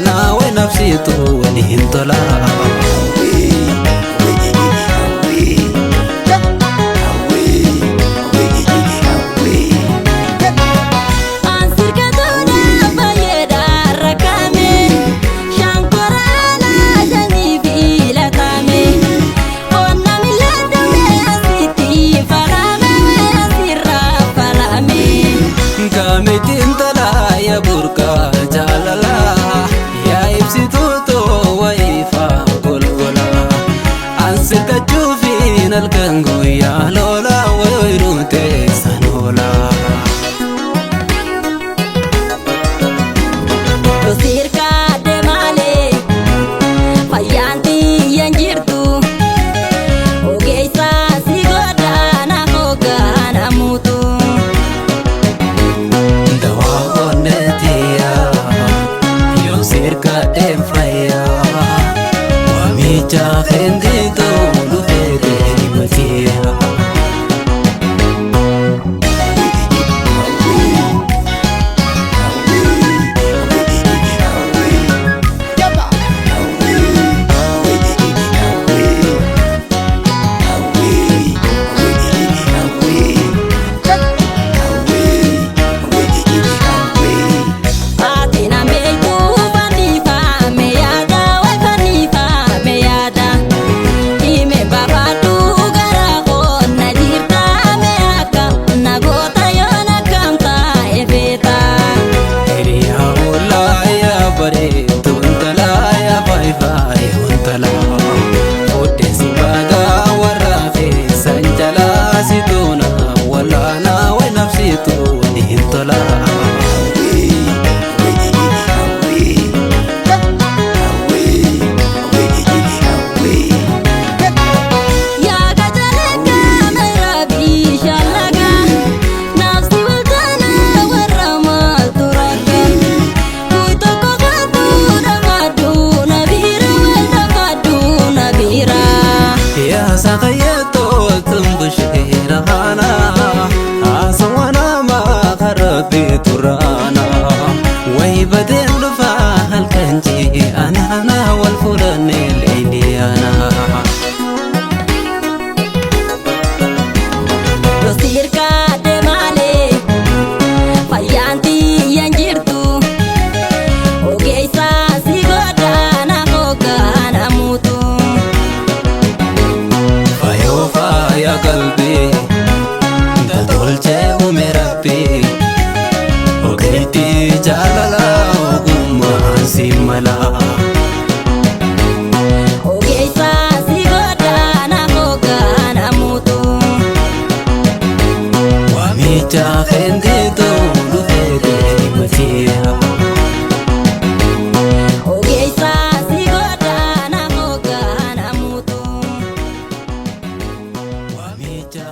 wallaanaa way nafsiitu waliin tola. Kamitiin talaa yaa burqaa jaalalaa yaa ibsituu too ifaa golgolaa Ansirkachuufiin halkan guyyaa lolaa wayiiruu teessan oolaa. Sirkaadde malee fayyaan tiyyaan jirtu ogeessa si godhaana hoggaana muutu. Dawaa onneetiyaa yoo sirkaadde fayyaa waamicha kendituu dhufee deematiyaa. Ati na beektu fannifame yaada wayi fannifame yaada hime babaadhu gara koona jirta mee akka nagoota yoona kam taa'e feeta. Hiriyaa oolaa yaa bareedu intalaa yaa faayifaayi intalaa Odeessi baagaa warra feesan jalaa si toona wallaanaa way nafsiitu waliin tolaa. Yaa gajalee kaamera bishaan lagaa naafsi waltaana warra maaltu rakka kuyi tokko kaatu dhamaadhu na biira wal dhamaadhu na biira. Yaa saqayyatoo tumbusheera haanaa haasawwan hamaa karabbii turaanaa wayi badeen dhufaa halkan ji'anaanaa wal fuudhannee leeyliyaanaa. Sirkaadde malee fayyaan tiyyaan jirtu ogeessa si godhaana hoggaana muutu. Faayoo faaya qalbii galtolchee uume rabbii ogeettii jaalala ogummaan si mala. Ogeessa si godhaana hoggaana muutu. Waamicha kendituu dhufee deematiyaa. Ogeessa si godhaana hoggaana muutu. Waamicha